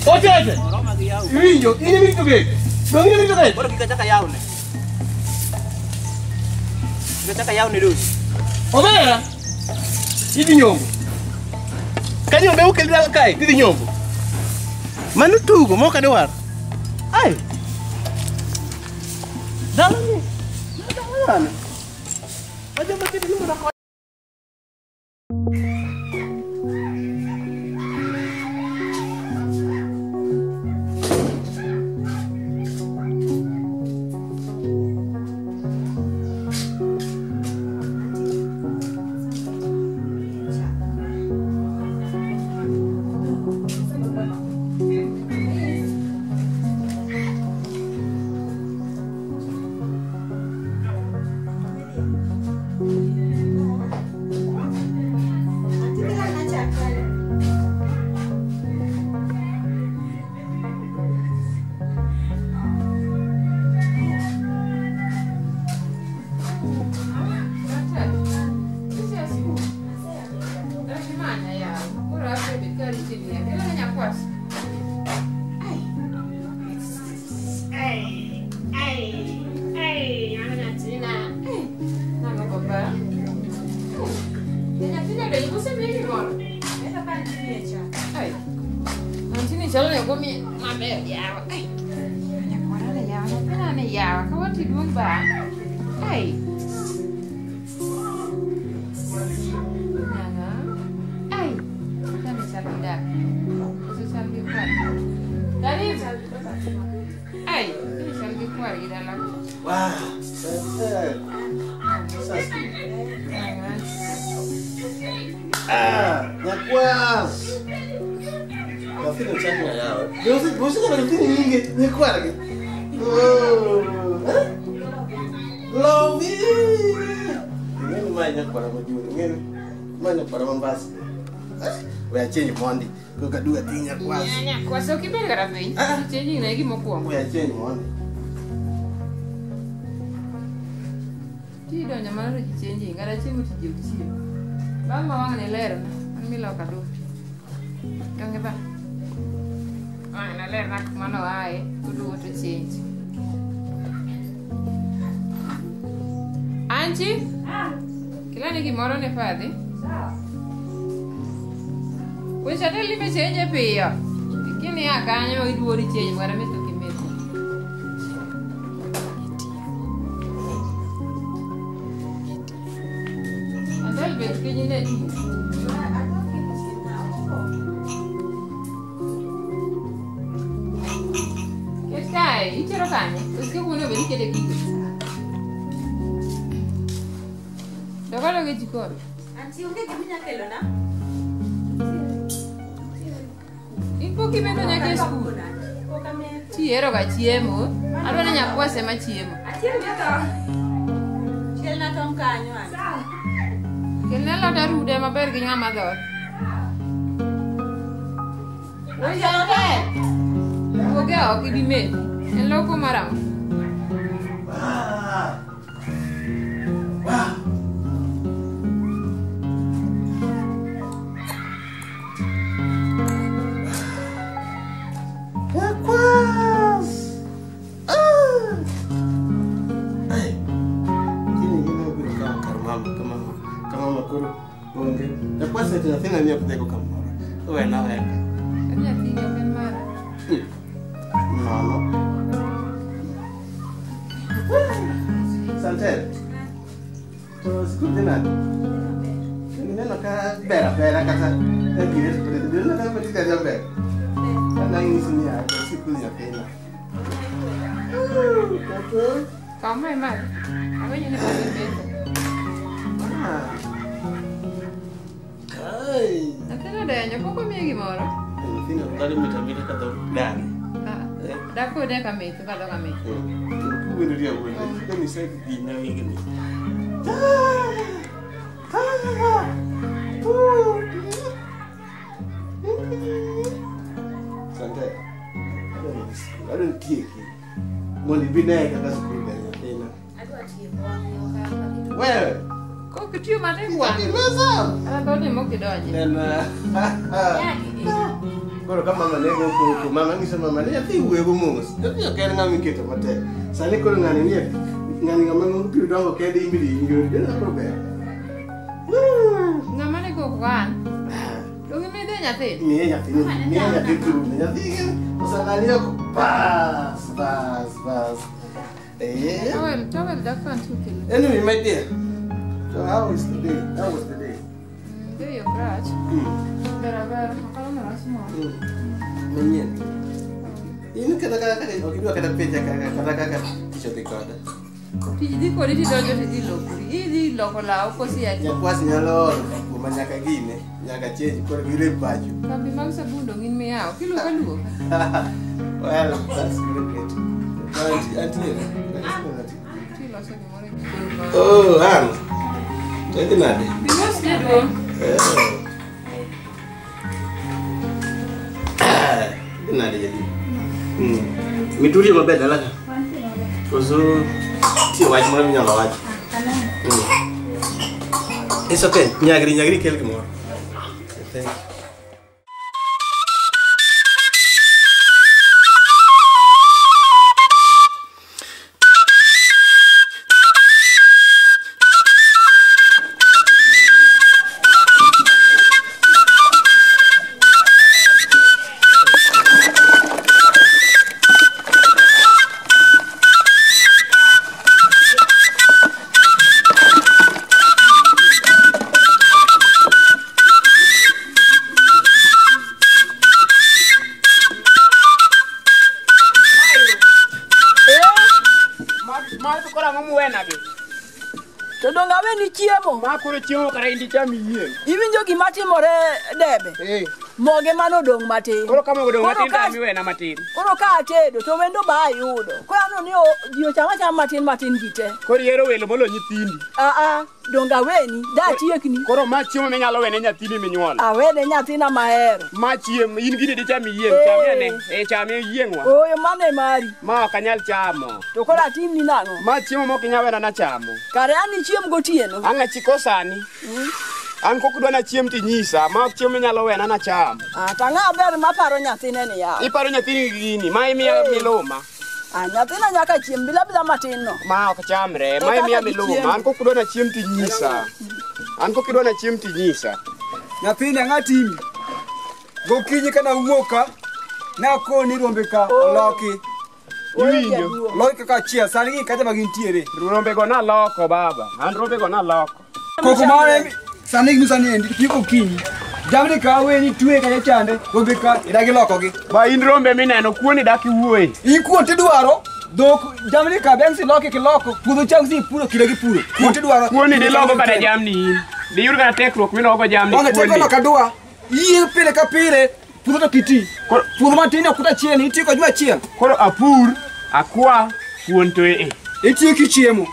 Otete. Iwinjo, in ema irito gate. Dong' in ema irito gate. Koro kik achak ayawne. Kik achak ayawne dong. Omera. Idhi nyombo. Ka nyombo ema okeli dala kae, tidhi nyombo. Mano tugo ma ok adwar. Ai. Dala ni. Dala ni. Wajoma kete ni mondo akony. We change mondi. Koka duga tinya kwasi. Nyakwasi ok ibed kata piny. Change na gima okuongo. We change mondi. Tidonjo mana to ji change kata chiemo to ji ok chiem. Bang' ma wang'ni ler an miloka du. Donge ba? Wang'ni ler na kuma noaye oduogo to change. Anchi? Kelane gimoro ne fadhi. Weche te lime change piyo. Kini a kanyo iduori change mara meto kimetho. Adel bet piny ne. Ket kae, itero kanye? Osike kuma onego bed ni ikete gigo. Dog adog e jikon. Auntie, onge gima inyalo kelona? In pok ibedo nyaka e skul. Tihero ga chiemo. Adwa ni nyakwase ema chiemo. Kelna tong' kanyo auntie. Kelna alot arude maber gi ng'ama dhoth. Wuog e oko ibi methi. En loko mar ang'o? Koro ka mama ne go koko, mama nyiso mama ni nyathi wuoyo mos. Nyathi ok en ng'ama iketo matek. Sani koro ng'ani nie ng'ani ng'ama biro dongo kende in bende in gi odi. Koro ber. Ng'ama ne koko an. Donge imedhe nyathi? Miye nyathi, miye nyathi thuolo. Nyathi osalani ok bas, bas, bas. Eh. Towel dak an tukelo. Anyway, my dear. So how is the day? How was the day? Day ok rach. Ber aber, ok rach moro. Manyien. In kata kaka ok idwa kata penja kaka kata kaka tich odhi koda. Tich dhi kodi tidonjo tidhi lokori. Idhi loko law kosi ya. Nyakwasi nyalo olo kuma nyaka gine, nyaka change koro gire pacho. Kambi mag sabun dong in miyawo, kiluoko aluoka. Well, that's really great. Auntie, auntie. Tiloso gimoro e jikon. Oh, Ann. Idhi nade? Bi mos jaduong'. Idhi nade jaduong'? Miturie maber dala ka? Koso nitie wach moro minyalo wach? It's okay. Nyagri, nyagri kel gimoro. Thank you. To donge aweni chiemo? Ma koro chiemo kata in dicham iyieng'. Iwinjo gima timore debe? Moge manodong' matin. Koro ka mogo odong' matin to amiwena matin. Koro ka atedo to wendo ba ayudo. Koro aneno ni ji ocham achama matin matin ji te. Koro ihero welo molo nyithindi. Aa, donge aweni, datiekni. Koro ma chiemo minyalo wene nyathini minyuolo. Awene nyathina mahero. Ma chiemo, in gini dicham iyieng', chame ane. Eh, chame iyieng'wa. Ooyo, mano e mari. Ma ok anyal chamo. To koro atimni nang'o? Ma chiemo mok inyal wena nachamo. Kare an ichiem gotieno. Ang' achiko sani. An kok idwa nachiem tinyisa, ma ok chiemo minyalo wena nacham. Ah, to ang'a ber maparo nyathine ni yawa. Iparo nyathini gi gini, ma imiya miluma. Ah, nyathina nyaka chiem bila bila matin no. Ma ok chamre, ma imiya miluma. An kok idwa nachiem tinyisa. An kok idwa nachiem tinyisa. Nyathini ang'a timi? Gokinyi kana wuok ka, nakoni rombe ka oloki. Iwinjo? Loki kaka achiel, sani gi kacha ma gintiere. Rombego naloko baba, an rombego naloko. Koko mare sani gi sani endi kik okinyi. Jamni ka weni twe kacha chande, rombe ka idagi lokogi. Ba in rombe mineno kuoni dak iwuoye. In kuon tidwaro, dhok jamni ka bang' siloki kiloko, puodho cham si puro kinde gi puro. Kuon tidwaro. Kuoni diloko kata jamni in. Diyud kata tekruok miloko jamni Onge teko kuoni. no kadwa. Yie pile ka pile, puodho to kiti. Puodho matin ok achiel, itiyo kod juma achiel. Koro apur, akwa, kuon to e. Itiyo kichiemo.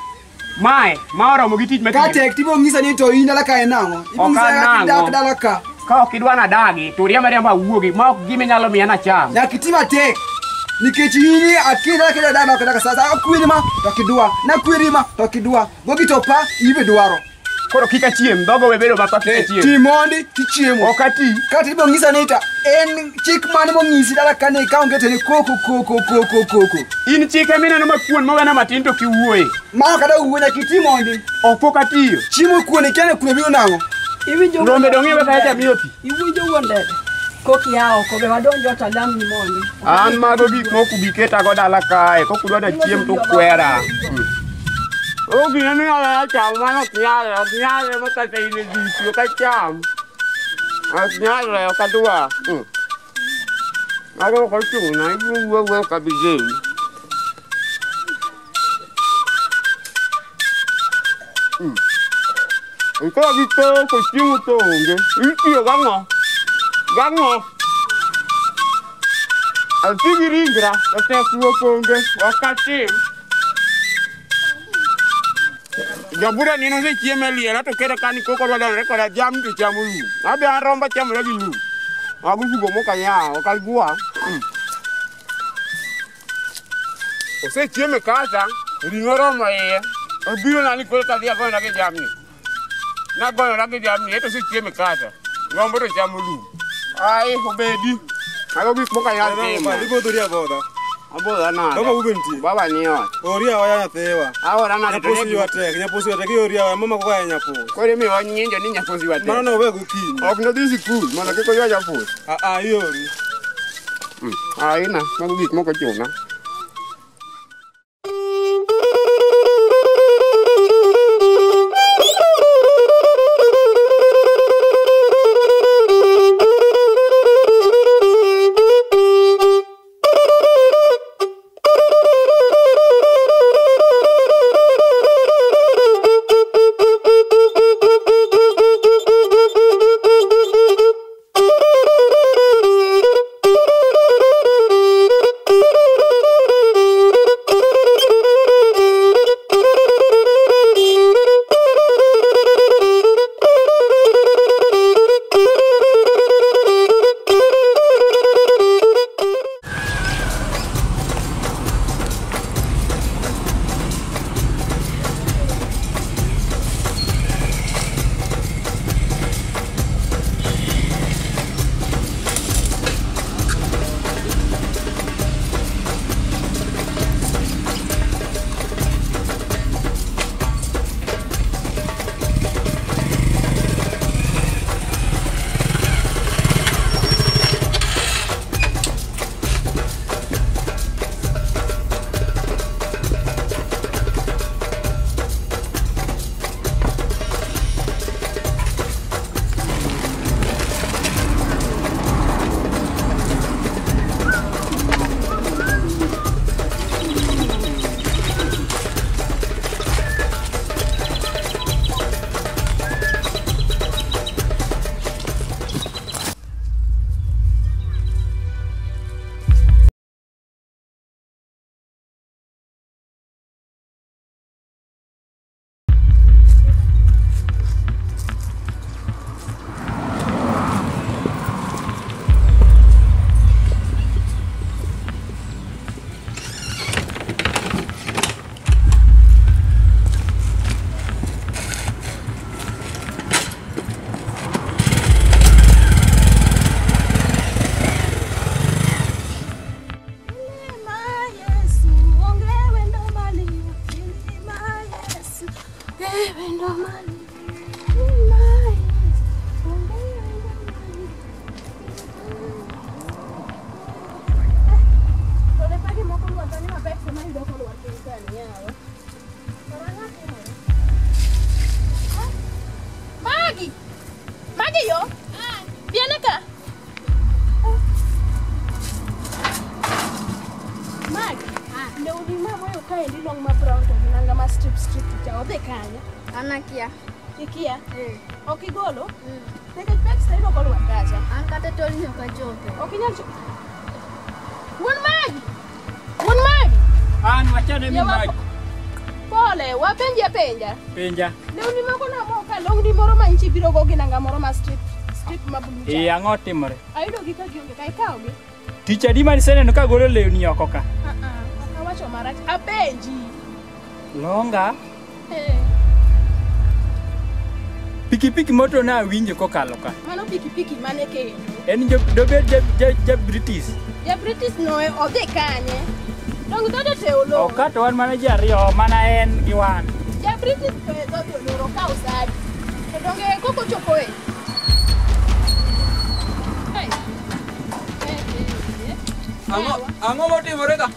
Mae, ma oromo gi tich Ka matiyo. tek tibiro ng'isa ni to in dala ka en nang'o? Ibiro Ok ng'isa an kaka idak nang'o. dala ka. Ka ok idwa nadagi, to riemba riemba awuogi, ma ok gima inyalo miya nacham. Nyaka iti matek. Nikech in akia dala ka dala ka dala sasa akweri ma to ok idwa. Nakweri ma to ok idwa. Gogi to pa ibe dwaro. Koro kik achiem, dhogo we bedo mapa kik achiem. Ti mondi tichiemo. Ok ati. Kata ibiro ng'isa ni to en chik mane mong'isi dala ka ne ka onge to ni koko koko koko koko. In chike mineno ma kuon mowena matin to kiwuoye. Mano kata wuo nyaka iti mondi. Ok pok atiyo. Chiemo kuon ikia ni kuon biro nang'o? Iwinjo Rombe dong' iwe kacha miyo pi. Iwinjo wuon debe. Kok ya oko be wadonjo to alamni mondi. An mago gik moko ubi ketago dala kae, kok udwa nachiem to kwera. O gino ni ala cham mano ok nyalre ma kata in e disi ok acham. Ok nyalre, ok adwa. Mago ok ochuna, ibiro wuo awuoya ok abi geni. Koro gitoko chiemo to onge. Itiyo gang'o? Gang'o? Ati gi ringra, to tekruok onge, ok atim. Jabura nino osechiemo e liel to kere ka ni koko odwa donjore koda jamni to chamo lum. Abe an romba chamore gi lum. Mago tugo mok anyal, ok agwa. Osechiemo e kasa, ring'o oromo iye. Obiro na ni koro kadhi agonyora gi jamni. Nagonyora gi jamni, eto osechiemo e kasa. Rombo to chamo lum. Ai, obedi. Mago gik moko anyal timo. Ibodhori abodha. Abodha nade? Baba ube nitie. Baba ni ot. Ori awaya nyathiwa. Aora nade to Nyapusi ywa tek, nyapusi ywa tek, iori awaya, mama koko aye nyapusi. Koro imiwa nyinjo ni nyapusi ywa tek. Mano nowe gokinyi. Ok nodhi sikul mondo kik oywa nyapusi. Ah, iori. Aina, mago gik moko chuna. Maggie! Maggie yo! Viene acá. Maggie, lewni maboyo kaendi long ma brown to gi nanga ma strip strip cha odhi kanye? An akia. Ikia? Ok igolo? Nikech pek sayudo kolwar kacha. An kata tolni ok achopo. Ok inyal chopo. Wuon Maggie! Wuon Maggie! An wachane mi Maggie. Pole, wapenji apenja. Penja. Lewni moko namo ka longni moro ma inchi biro go gi nanga moro ma strip strip ma blue cha. Eh, ang'o timore? Ayudo gi ka gionge ka ikawogi. Tich adi mane iseneno ka golo lewni oko ka? Ok awacho marach. Apenji. Longa. Eh. Pikipiki moto na awinjo kokalo ka. Mano pikipiki mane kendo? En dobed ja British. Ja British no odhi kanye? Dong dhodo te oloro. Ok to wan mana ji ariyo, mana en gi wan. Ja British to e dhodo oloro ka osadi. To donge koko chopo e. Hey. Ang'o motimore ka?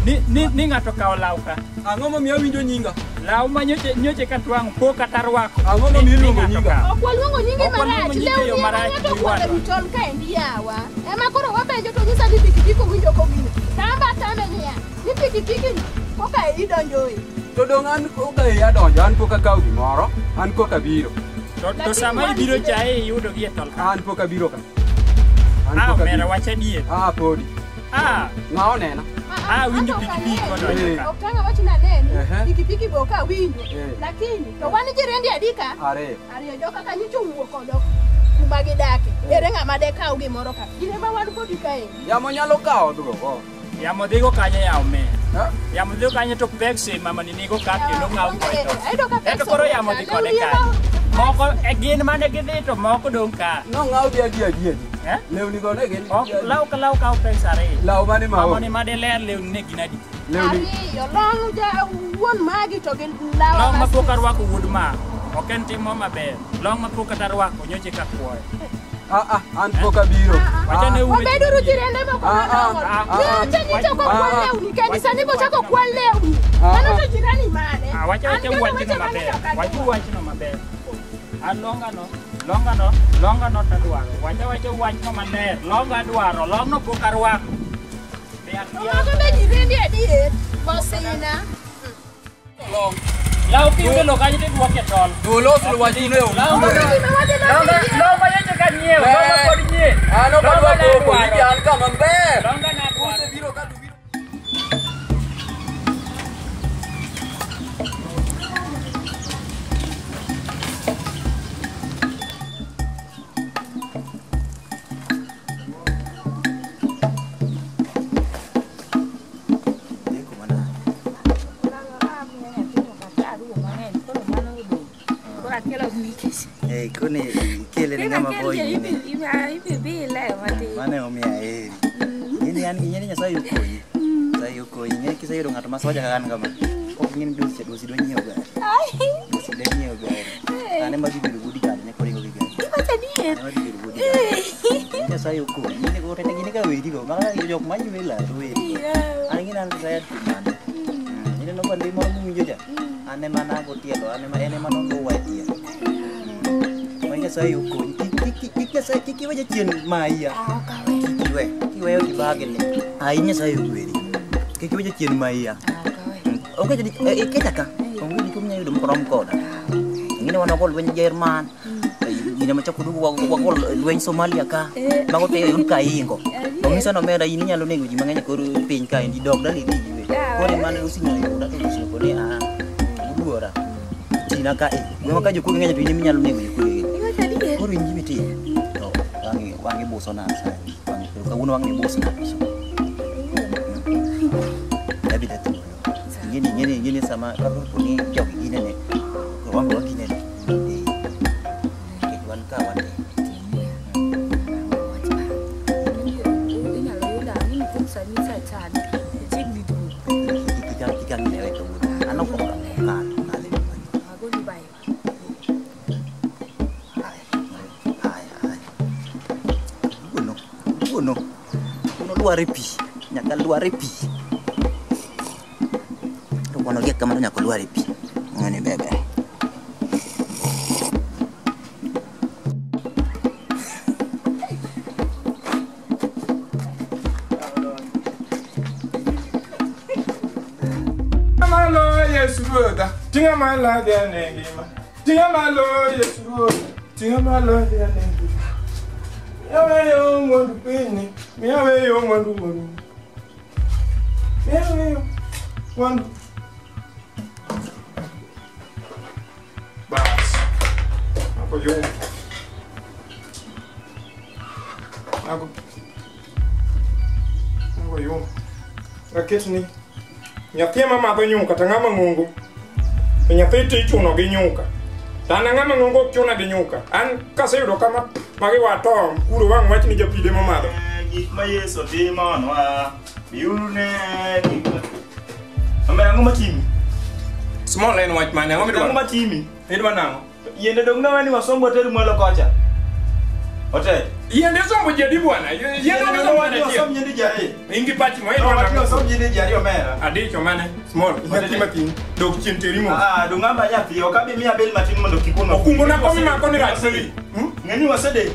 Ni ng'ato kawo law ka. Ang'o momiyo awinjo nyinga? Law ma nyoche ka twang'o pok kata rwako. Ang'o momiyo iluongo nyinga? Ok waluongo nyingi marach. Lewni ema ng'ato kwalo e wi tol kaendi yawa. Ema koro wapenjo to nyisa ni pikipiki owinjo kogino. Tamba tame niya, ni pikipiki koka idonjoe. To dong' an koka adonjo, an pok akawo gimoro, an koka abiro. To sama ibiro cha iyudo gi e tol ka. An pok abiro ka. Ah, omera wach adier. Ah, podi. Ah, ng'a onena? Ah, winjo pikipiki kodonjo ka. Ok tang' awach naneni, pikipiki be ok awinjo. Lakini to wan jirendi adi ka? Ariyo. Ariyo joka ka nyocha owuok odok kuma gidake. Ere ng'ama de kaw gimoro ka? In ema wan kodi kaendi. Yamo nyalo kawo duogo. Yamo dhigo kanye ya omera? Yamo dhigo kanye to pekse mama ni nigo ka kendo ng'aw kode to. Ento koro yamo dhi kode kanye. Moko e gin mane gidhi to moko dong' ka. Nong'aw gi adi adi adi. Eh? Lewni go ne gin. Ok law ka law kawo pesa ariyo. Law mane ma Mama ni made ler lewni ne gin adi? Lewni. Ariyo, long ja wuon magi to gin law. Long ma pok arwako wuod ma. Ok en tim moro maber. Long ma pok kata arwako nyoche ka kuoyo. Ah ah, an pok abiro. Wabeduru jirende moko madongo. Nyocha nyicha ko kwal lewni kendi sani bochako kwal lewni. Mano to jirani mane? Ah, wacha wacha wachno maber. Wacha wachno maber. An longa no, longa no, longa no tadwaro. Wacha wacha wachno maler. Longa dwaro, longno pok arwako. Mago be jirende adier. Bosina. Long. Law kiyudo lo kanyo tidwoke e tol. Dulos wachno e Law ma nyocha ka nyiewo, law ma pod nyien. An ok adwa koko, an kama ber. Longa nadwaro. Usebiro ka tubiro. Eh, kone kele ni ng'ama boy. Mane omiya aheri. Ing'eni an ing'eni Nyasaye okonyi. Nyasaye okonyi. Ing'eni kiseyudo ng'ato ma soja kaka an kama. Ok ing'eni dosi dosi dwa nyiewo gari. Dosi dwa nyiewo gari. An ema dhi bedo bodyguard ne koringo gi gari. Iwacho adier? An ema dhi bedo bodyguard. Nyasaye okonyi. Ing'eni go tete gini ka weri go. Maka jok manyo wela to weri go. An ing'eni an retired kumane. Ineno ka ndi moro miwinjo cha. An ema nago tielo, an ema en ema noluwa e tielo. Nyasaye okonyi. Kik Nyasaye kik iwe jachien maiya. Kik iwe. Kiweyo tibagni. Ai Nyasaye ogwedhi. Kik iwe jachien maiya. Onge e Kenya ka. Onge dichuo minyalo yudo mokrom koda. Ing'eni wan wago lweny Jerman. Gine machako duogo wago lweny Somalia ka. Mago te un ka ingo. Ong'iso ni omera in inyalo nego ji mang'eny e kor piny kaendi dog dala idhi iywe. Koro mane usinyo yuda to usinyo koni a uluora. Tina ka e. Gweng'wa ka jokuoge ng'eny to in ema inyalo nego jokuoge. Koro in gima itimo to wang'e buso na sani. Wang'e kawuono wang'e buso na buso. Dabida thuolo. Ing'eni ing'eni ing'eni sama kapo ni jogi ginene to wan be waginene. Nikech wan ka wan te. Inyalo yudo ang'e ni kum sani sa chan. Chiegni duogo. Kik ang'inewe kawuono. An ok okalo kale. Agoni bayo. Wuono, wuono lwar e pi, nyaka lwar e pi. To kwano gi kamano nyaka lwar e pi. Ng'ani bebe. Malo Yesu ruodha, tinga malo adhi ngima. Tinga malo Yesu ruodha, tinga malo adhi ngima. Miyaweyo mwandu piny, miyaweyo mwandu mwandu. Miyaweyo mwandu. Bas. Ako yun. Ako. Ako yun. Raketni. Nyathi ema madho nyuka to ng'ama ng'ongo. To nyathi to ichuno gi nyuka. To an ng'ama ng'ongo ok chuna gi nyuka. An kaseyudo kama magi watom kuro wang' wach ni japide mamadho. Gik ma Yesu timonwa, biuru ne gik ma... Omera ang'o matimi? Small en wach mane? Ang'o midwaro? Ang'o matimi? Idwa nang'o? Yiende dong' nawe ni wasombo water mwalo kocha. Ote. Yiende sombo ji adi bwana? Yiende onge sombo Wasom achiel. yiende ji ariyo. In gi pachi ma idwa Wach ni nang'o? wasom yiende ji ariyo omera. Adich omane. Small. Nyathi matin. Dok chien teri mos. Ah, dong' amba nyathi, ok abi miya bel matin mondo kik wuon Okungo na kom imako ni rach seli. Ng'eni wasedek.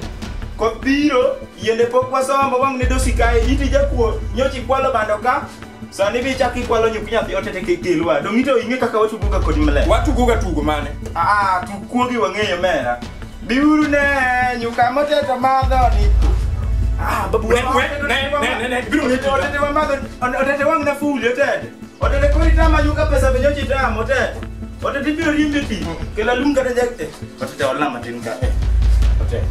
Koth biro, yiende pok wasombo, wang' ne dosi kae, iti jakuo, nyocha ikwalo bando ka, sani be ichako ikwalo nyuk nyathi otete kelwa. Dong' ito ing'e kaka watugo ga kodi maler. Watugo ga tugo mane? Ah, tug kuogi wang'eyo omera. Biuru ne nyuka moteto madho ni. Ah, babu. Ne, ne, ne, ne, biro Otete otete wamadho, otete wang' na fuli otete. Otete koro itama nyuka pesa be nyocha itamo otete. Otete ibiro riembi ti. Kela lum kata jak. Otete olna matin ka. Otete.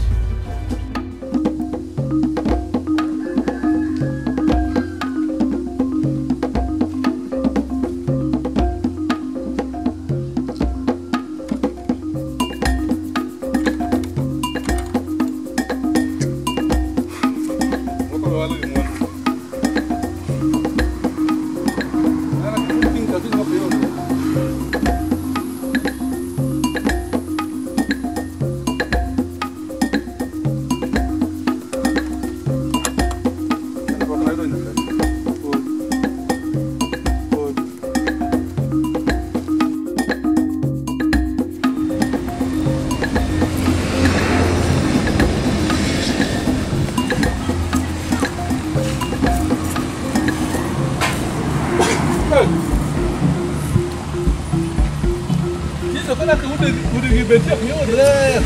Jiso kana ke ude gi betie ok yudre.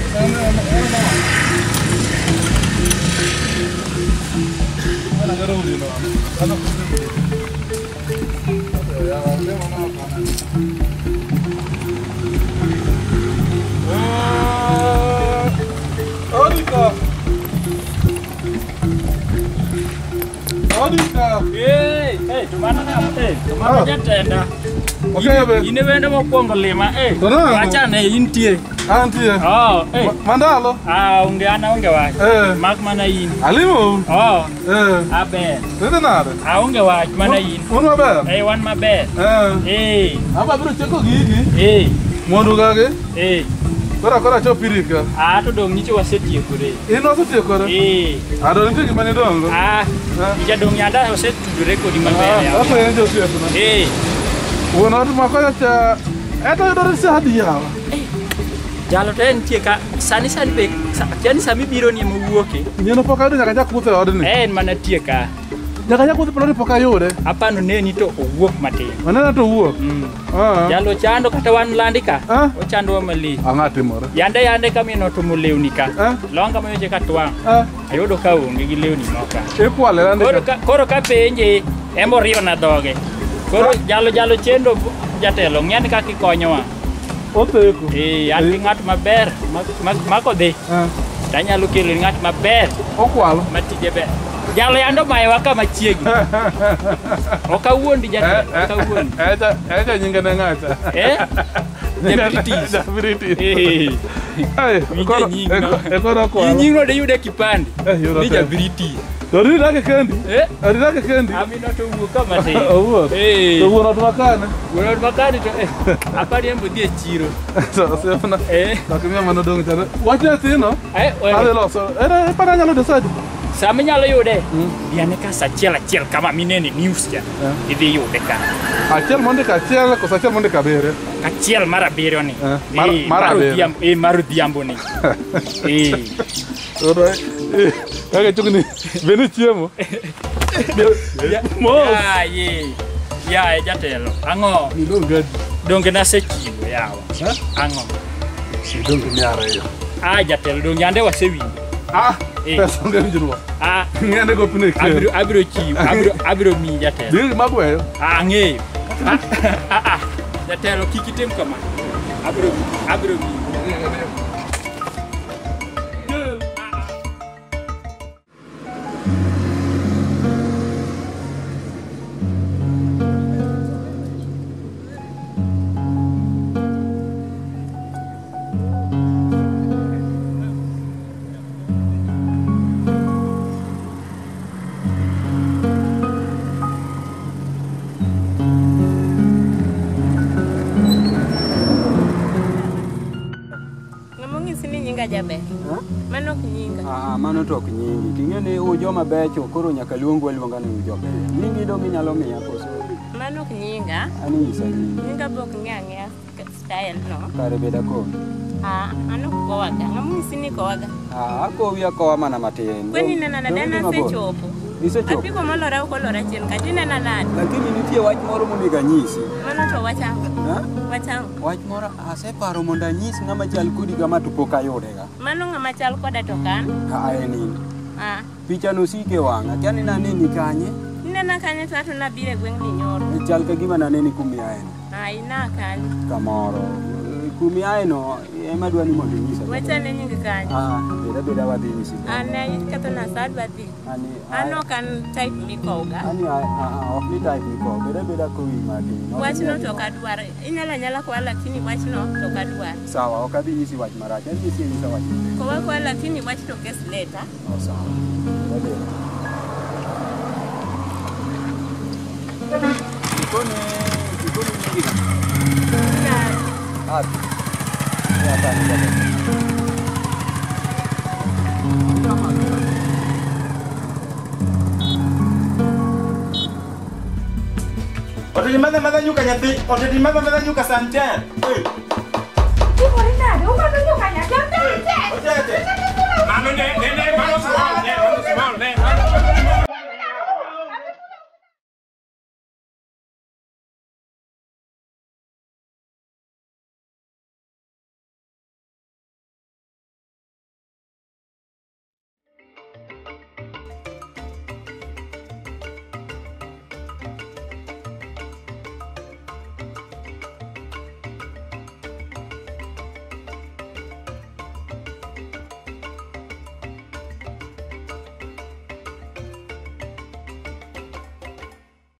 Ana garo udi no. Ana kude. Ya onge mana pana. Odika. Odika. Hey, hey, to mano na, hey, to mano jatenda. Okay, be. In wendo mokwongo lima, eh. Wachane intie. Antie. Oh, eh. Mandalo. Ah, onge ana onge wach. Eh. Mak mana in. Alimo. Oh. Eh. Aber. Tede nade? Ah, onge wach mana in. Un maber. Eh, wan maber. Eh. Eh. Aba biro cheko gigi. Eh. Mwandu gage. Eh. Kora kora chopi ka. Ah, to dong nyicho wasetiekore. In wasetiekore? Eh. Ah, do nitie gima nidongo? Ah. Jadong nyanda osetudore kodi maber ya. Ah, apenjo osiepna. Eh. Wuon ot makocha cha eto yudore sa adi yawa? Jalo to entie ka sani sani be akia ni sama ibiro ni ema owuoke. Nyieno pok ayudo nyaka chak wuotho e odni. En mana tie ka. Nyaka chak wuotho e odni pok ayude. Apano neni to owuok matin. Aneno to owuok. Ah. Jalo chando kata wan landi ka. Ochandowa malich. Ang'o timore? Yande yande ka min otumo lewni ka. Longa manyocha ka twang'. Ayudo ka onge gi lewni moka. Ikwale landi ka. Koro ka penje ema oriwona dhoge. Koro jalo jalo chendo jatelo ng'e ni kaka ikonyowa. Otheko. Eh, an gi ng'at maber makodhi. Tanyalo kelo ng'at maber. Okwalo. Ma tije ber. Jalo yando mayowa kama chiegni. Ok awuondi jatelo, ok awuondi. Echa nyinge ne ng'acha. Eh? Ja British. Ja British. Eh. Ai, koro koro okwalo. Nyingno de yude kipande. Yudo Ni ja British. To ridake kendi? Eh? Ridake kendi? Amino to wuok kama tin. Owuok. Eh. To wuon ot makane? Wuon ot makane to apani en bodhi e chiro. To osiepna. Eh. Dak miya mano dong' chande. Wach nyathino. Eh, Adhi loso. Ere pana anyalo yude sa adi? Sama inyalo yude, bi ka sa achiel achiel kama minene news cha. Idhi yude ka. Achiel mondiko achiel koso achiel mondiko abiriyo? Achiel mar abiriyo ni. Mar abiriyo. Mar odhiambo ni. Eh. Kaka chukni, bende chiemo? Mos. Yaye. Yaye jatelo. Ang'o? Idong' gadi. Donge nasechiwo yawa. Ang'o? Idong' gi 200. Ah jatelo donge yande wasewinjo. Ah, pesa onge winjruok. Ah, Ng'ene gopne kendo. Abiro chiwo, abiro miyi jatelo. Dhi magweyo. Ah, ang'eyo. Ah, jatelo kik itim kama. Abiro miyi. Mano ok nyinga. Ah, mano to ok nyingi. Ting'e ni ujoma becho koro nyaka luongu aluonga ni ujobecho. Nyingi dong' inyalo miya koso? Mano ok nyinga. An inyisa nyingi. Nyinga be ok ng'e ang'eya style no. Kare bed akowi. Ah, an ok kowaga. Ng'ama onyisi ni kowaga? Ah, akowi akowa mana matin. Kweni nena nade an asechopo. Isechopo? Apiko molora ok olora chien ka tinena nade? Lakini nitie wach moro monego anyisi. Mano to wach ang'o? Wach ang'o? Wach moro aseparo mondo anyis ng'ama chal kodi kama to pok ayude ga. Mano ng'ama chal koda to kan? Ka en in. Ah. Picha no sike wang'a, akia ni naneni kanye? Inena kanye to ato nabiro e gweng'ni nyoro. Chal ka gima naneni kumiaeno. Ah, ina kanye? Kamoro. Kumiaeno ema adwa ni mondo inyisa. Wachane nying kanye? Ah, bed abeda wadhi nyisi. An ikethona sa adwa dhi. An ok an type mikowga. Ani ok ni type mikow, bed abeda kowi matin. Wachno to ok adwar. Inyalo anyala kowa lakini wachno to ok adwar. Sawa, ok adhi nyisi wach marach. Anyisi anyisa wach maber. Kowa kowa lakini wach to kes later. Oh, sawa. Bed abeda. Ikone nyingi ka? Abi. Ya tani jabe. Otedi madha nyuka nyathi, otedi madha nyuka santen. Timore nade? Umadho nyuka nyathi otete. Otete. Mano ne mano small ne, mano small ne.